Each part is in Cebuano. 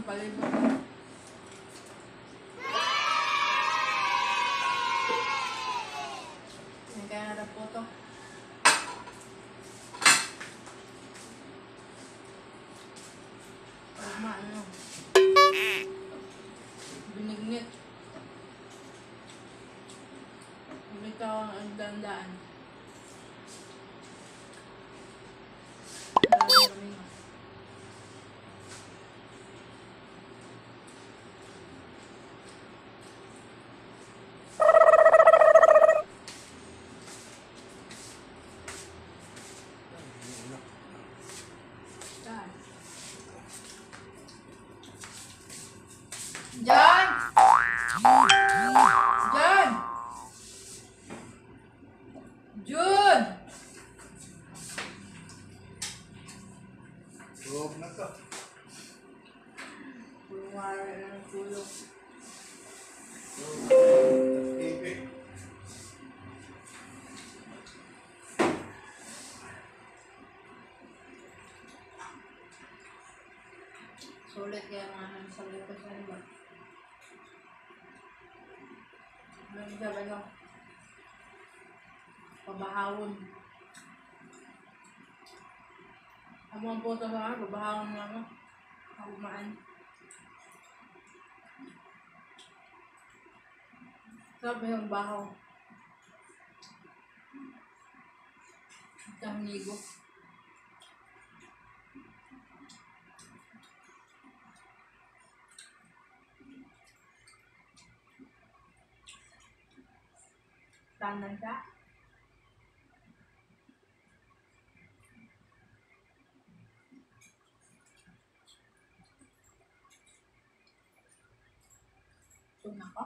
Ang palibot. Yan kaya na po to. Tama, ano. Binignit. Bumitaw ang dandaan. Marami kami nga. Saan? John! John! Jun! Huwag na ka. Pulungara na ng tulog. TV. Sulit kaya mga handsome dito sa iba. Ano siya ba no? Pabahawon. Ang mga puto ba? Pabahawon lang ako. Kagumaan. Sarap yung bahaw. Kahnigo. Tanan ka? Tuna ka?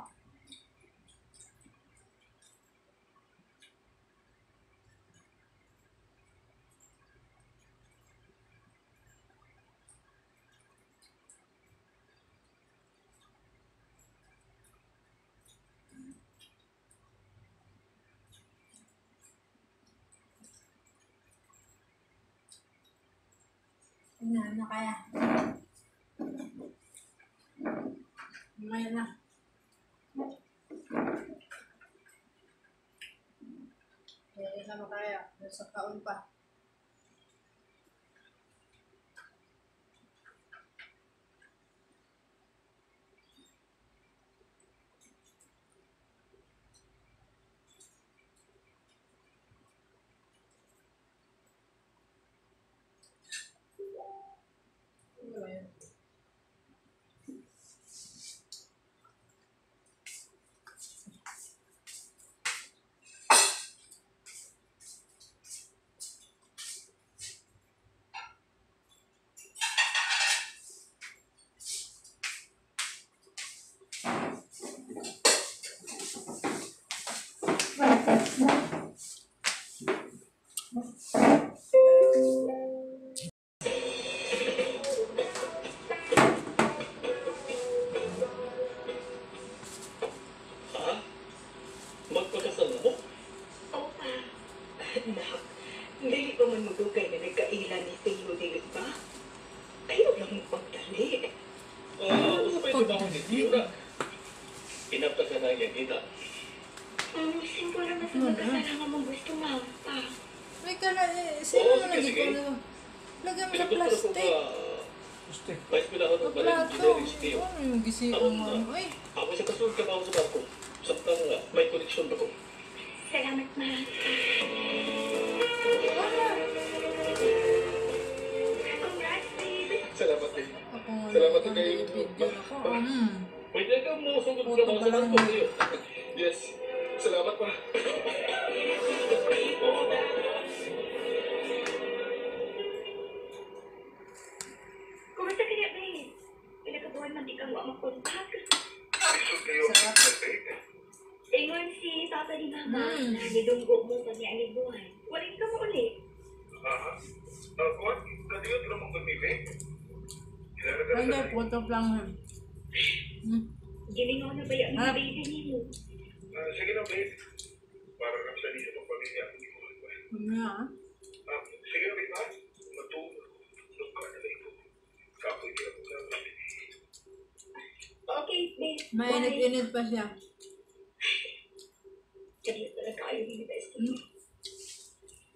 Ano, ano kaya? Ngayon na. Kaya na makaya. Nasa kaon pa. Ano ba yun? Ha? Magpakasal na mo? Oo pa. Nak, dili pa man magdugay na nagkaila ni Theo, dili ba? Ayaw lang mo pagdali. Ah, usapay di ba ako ni Theo na? Inapta ka na iyang kita. Simple naman sa Ano na? magkasal nga mong gusto, ma. Pa. May ka na, eh, sino Oo, na sige, lagi sige. ko na? Lagyan mo sa Pinagusto ko plastic. ka. Plastic. Vice pila ako Sa ng balay plato. engineering si Theo. Ano yung gising Ako mo? na. Ay, Ako sa kasunod ka ba ako sa barko? Samtang may koneksyon ba ko? Salamat, ma. wala. Congrats, babe. Salamat eh. Ako nga. Salamat ako kay- video ako. Pwede ka mo sugod Photo ka mga pa sa lang. barko Theo. Yes. Salamat pa. Kumusta ka niya, babe? Pinakabuhan man di ka mo makontak. Sarap. Ingon si Papa ni Mama na nidunggo mo pag niya ni buwan. Walin ka mo uli. Aha. Kuwan, kadiyot lang mong gamibi. Kilala ka na Hindi, sa photo lang. Gilingaw na ba yung Ah. baby niyo? Ah, sige na, babe. Para kang sa itong pamilya akong ibuhat ba? Ano ah? Ah, sige na, babe, ha? Matulog. Lugka na ba ito? Kapoy di ako gamit. Mainit-init pa siya. Kadiyot na lang kaayo ni best.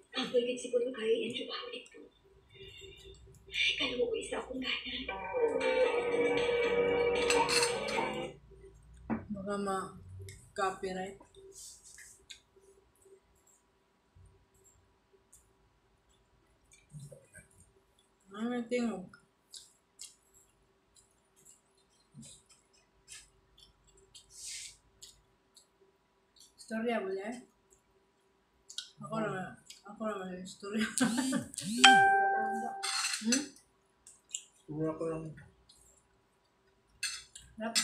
Kapoy gid siguro kayo yan trabaho dito. Kalawa ko isa akong gana. Baka ma-copyright. Ano may tingog? Istorya boleh? Ako naman yung istorya. Wala ko lang. Sarap.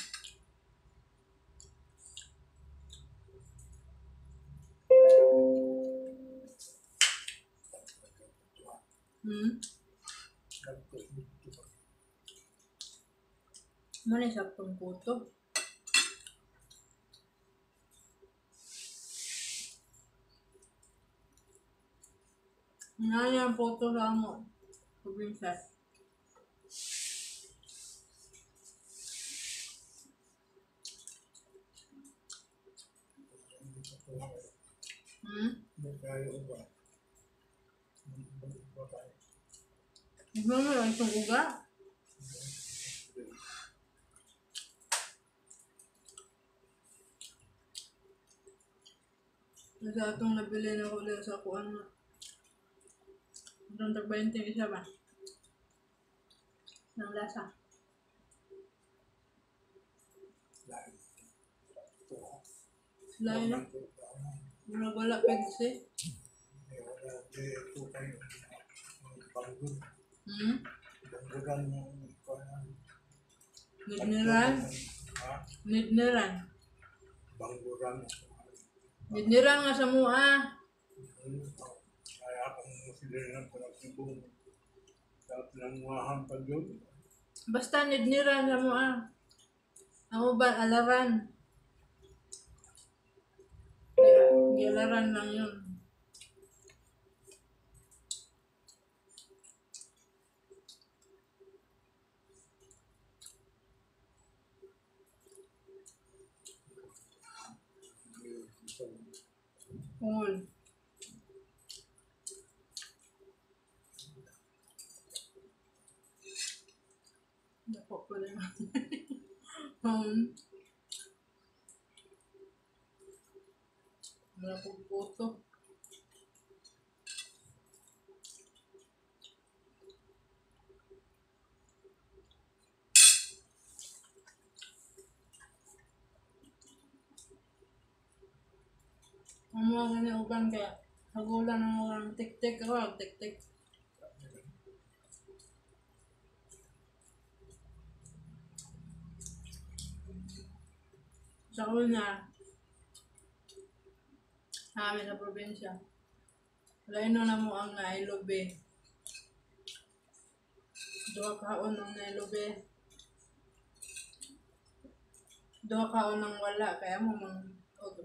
Muna sa puto. Nga ang puto sa amo. Probinsya. Hindi tayo uba. Hindi ba tayo? Hindi mo lang itong uga. Kasi atong nabili na ko ulit sa kuan na. Itong tag 20 isa ba? Ng lasa. Lain. Lain na. Murag wala pwede. Wala. Ito kayo. Banggun. Bangguran yung kuan. Nidniran. Ha? Nidniran. Bangguran. Nidniran nga sa mua. Kaya akong sila ng panagsibong. Dapat nanguhahan pa doon. Basta nidniran sa mua. Ang uban, alaran. Gialaran lang yun. Ungol. Dako pa rin. Wala kong puto. Ang mga ganyan uban kaya hagulan ng mga tik-tik ako, tik-tik. Sa una, sa amin sa probinsya, laino na mo ang nailobe. Duha kaon ang nailobe. Duha kaon ang wala, kaya mo mang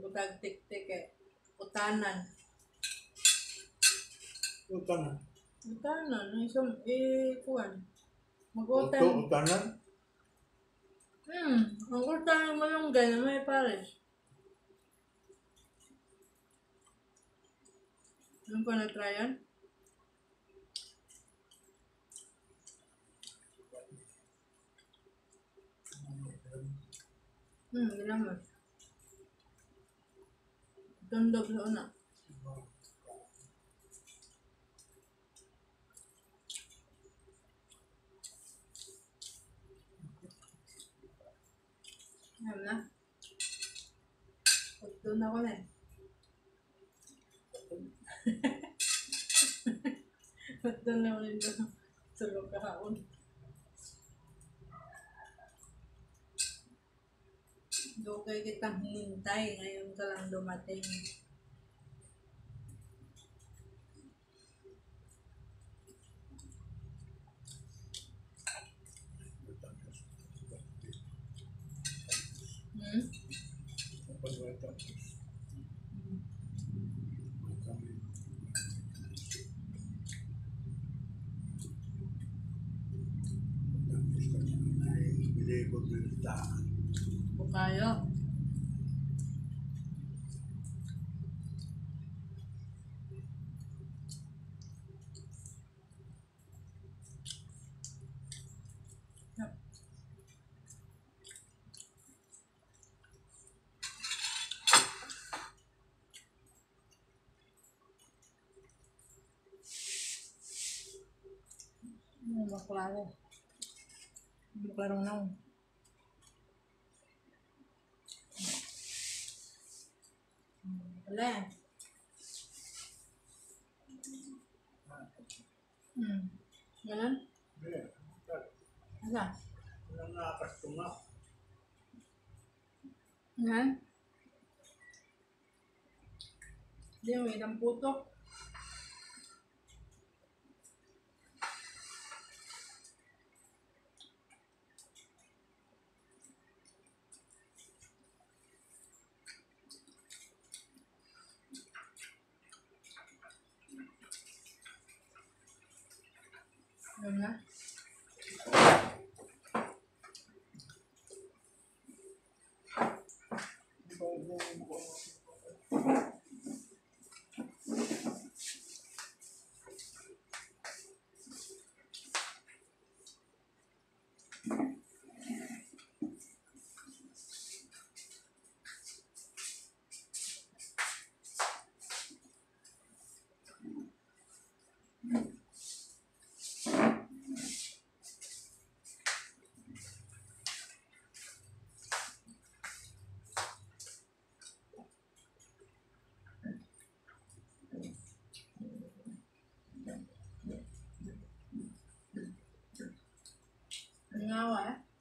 butag tik-tik eh. Utanan. Utanan. Utanan, isang, eh, kuwan. Mag-utan. Uto, utanan. Ang utanan malunggay na may pares. Ano pa na-try yan? Ginamos. Tundog sa una. Alam na. Doon ako na eh. Ba't doon na ulit doon? Tulog kahapon. Doon kayo kitang hinintay. Ngayon ka lang dumating. Kayo. Yep. Ano ba klaro? Ano klarong naon? Wala. Ganun? Hindi. Asa? Walang nakakastunga. Yan? Hindi, may isang putok. Alam na? Ngawa eh.